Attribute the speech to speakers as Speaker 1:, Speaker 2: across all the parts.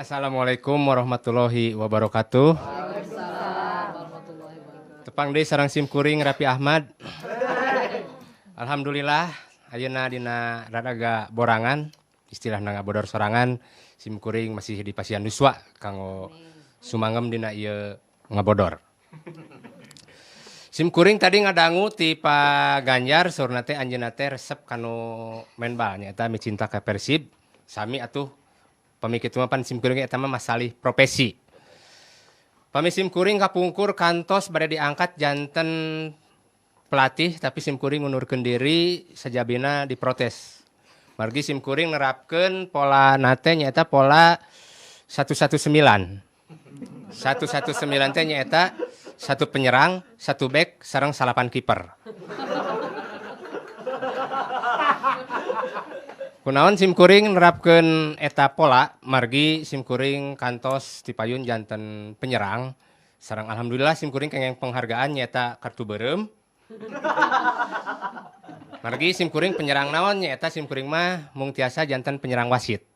Speaker 1: Assalamualaikum warahmatullahi wabarakatuh. Tepang deui sareng sim kuring Rapi Ahmad. Alhamdulillah ayeuna dina raraga borangan, istilahna ngabodor sorangan, sim kuring masih di pasian yuswa kanggo sumangem dina ieu ngabodor. Sim kuring tadi ngadangu ti Pak Ganjar saurna teh anjeunna teh resep kanu main bal nyaeta micinta ka Persib. Sami atuh pami kitu mah pan sim kuring eta mah masalih profesi. Pami sim kuring kapungkur kantos bade diangkat janten pelatih tapi sim kuring ngundurkeun diri sajabina diprotes. Margi sim kuring nerapkeun pola nate nyaeta pola 119. 119 teh nyaeta 1 penyerang, 1 bek, sareng 8 kiper. Kunaon sim kuring nerapkeun eta pola, margi sim kuring kantos tipayun janten penyerang. Sareng alhamdulillah sim kuring kengeng penghargaan nyaeta kartu beureum. Margi sim kuring penyerang naon nyaeta sim kuring mah mung tiasa janten penyerang wasit.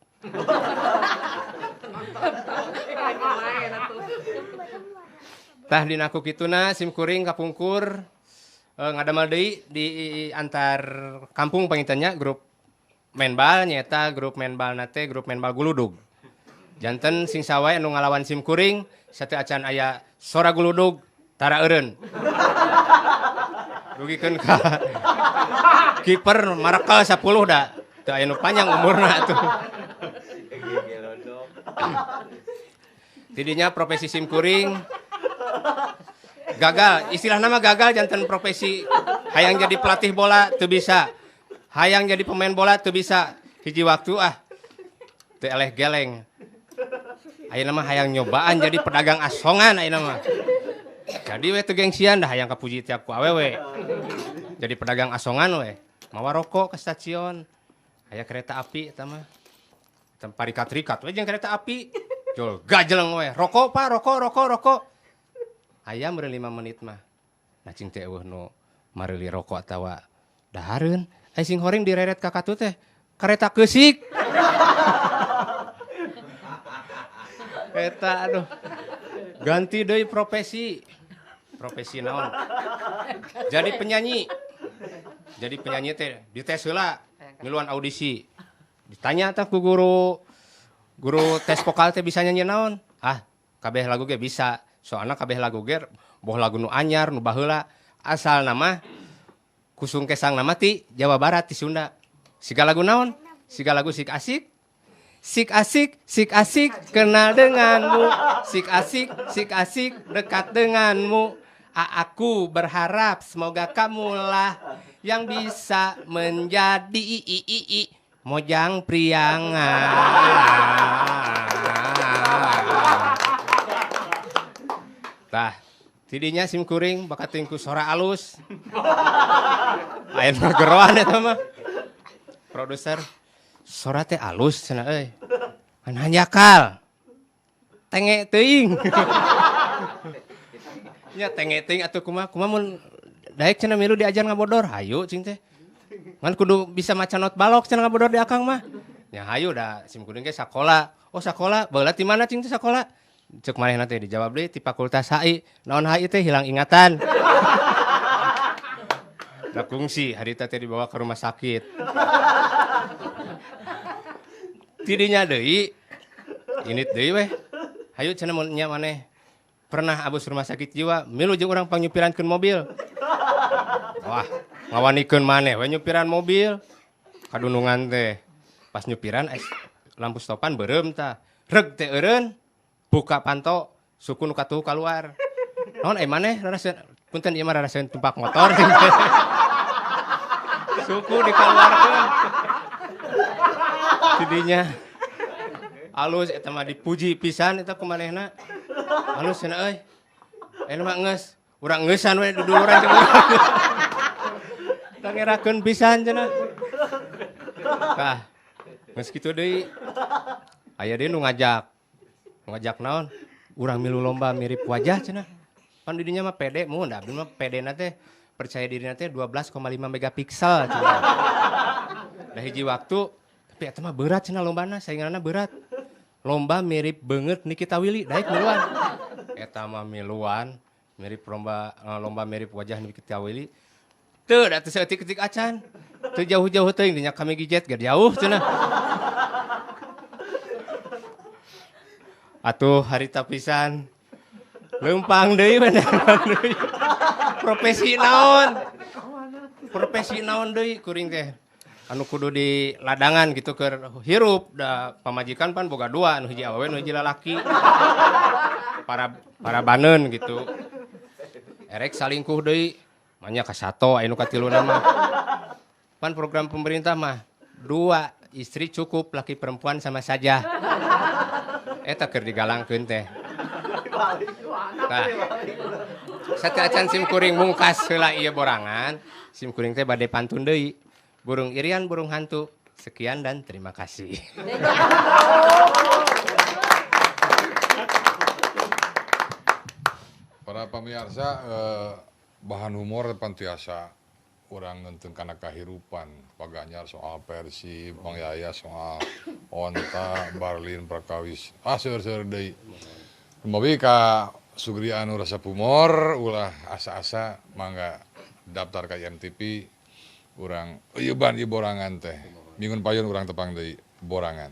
Speaker 1: Tah dina ku kituna sim kuring kapungkur ngadamel deui di antar kampung pangintennya grup main bal nyaeta grup main bal nate grup main bal guludug. Janten sing sawae anu ngalawan sim kuring sateu acan aya sora guludug tara eureun. Rugikeun ka kiper marekel 10 da teu aya nu panjang umurna atuh. Tidinya profesi sim kuring gagal, istilah nama gagal janten profesi hayang jadi pelatih bola teu bisa. Hayang jadi pemain bola teu bisa. Hiji waktu ah teu eleh geleng. Ayeuna mah hayang nyobaan jadi pedagang asongan ayeuna mah. Jadi we teu gengsian dah hayang kapuji tiap ku awewe. Jadi pedagang asongan we. Mawa rokok ke stasiun. Aya kereta api eta mah. Parikat-rikat we jeung kereta api. Jol gajeleng we. Rokok Pak, rokok, rokok, rokok. Aya meureun 5 menit mah. Nah cing teh eueuh nu mareuli rokok atawa dahareun. Ai sing horing direret ka katu teh kareta keusik. Eta aduh. Ganti deui profesi. Profesi naon? Jadi penyanyi. Jadi penyanyi teh dites heula miluan audisi. Ditanya tah ku guru. Guru tes vokal teh bisa nyanyi naon? Ah, kabeh lagu ge bisa. Soalna kabeh lagu ge boh lagu nu anyar nu baheula asal nama kusung kesang nama ti Jawa Barat ti Sunda. Siga lagu naon? Siga lagu sik asik. Sik asik, sik asik kenal denganmu. Sik asik, sik asik dekat denganmu. Aku berharap semoga kamulah yang bisa menjadi mojang priangan. Tah, tidinya sim kuring bakat tingku sora alus. Ayeuna geroan eta mah. Produser sora teh alus cenah euy. Kan hanjakal. Tenge teuing. Nya tenge teuing atuh kumaha kumaha mun daek cenah milu diajar ngabodor, hayu cing teh. Ngan kudu bisa maca not balok cenah ngabodor di akang mah. Nya hayu da sim kuring ge sakola. Oh sakola, baheula ti mana cing teh sakola? Cek manehna teh dijawab deui ti Fakultas HI. Naon HI teh hilang ingatan. Da kungsi harita teh dibawa ke rumah sakit. Tidinya deui init deui weh. Hayu cenah mun nya maneh pernah abus rumah sakit jiwa, milu jeung urang pangnyupirankeun mobil. Wah, ngawanikeun maneh we nyupiran mobil. Kadunungan teh. Pas nyupiran lampu stopan beureum tah. Reg teh eureun. Buka panto, suku nu katuhu kaluar. Naon ai maneh raraseun punten ieu mah raraseun tumpak motor. Suku dikaluarkeun. Tidinya alus eta mah dipuji pisan eta ku manehna. Alus cenah euy. Ayeuna mah geus, urang geusan we duduluran jeung urang. Tangerakeun pisan cenah. Tah, geus kitu deui. Aya deui nu ngajak. Ngajak naon? Urang milu lomba mirip wajah cenah. Pan di dinya mah pede mun da abdi mah pede na teh percaya diri na teh 12,5 megapiksel cenah. Da hiji waktu tapi eta mah berat cenah lombana, sainganna berat. Lomba mirip beungeut Nikita Willy, daek miluan. Eta mah miluan mirip lomba, lomba mirip wajah Nikita Willy. Teu da teu saeutik-eutik acan. Teu jauh-jauh teuing dinya kami gijet ge jauh cenah. Atuh harita pisan. Leumpang deui beneran deui. Profesi naon? Profesi naon deui kuring teh? Anu kudu di ladangan gitu keur hirup da pamajikan pan boga dua, anu hiji awewe nu hiji lalaki. Para baneun gitu. Erek salingkuh deui, manya ka sato aya nu katiluna mah. Pan program pemerintah mah 2 istri cukup, laki perempuan sama saja. Eta keur digalangkeun teh. Tah. Sateuacan sim kuring mungkas heula ieu borangan, sim kuring teh bade pantun deui. Burung irian, burung hantu. Sekian dan terima kasih.
Speaker 2: Para pemirsa, bahan humor depan tiasa orang nenteng kana kahirupan. Pak Ganjar soal Persib, Bang Yaya soal onta, Barlin, Prakawis. Ah, seur-seur deui. Mawi ka Sugri anu resep humor, ulah asa-asa mangga daftar ka IMTV. Urang ieu ban ieu borangan teh. Minggun payun urang tepang deui borangan.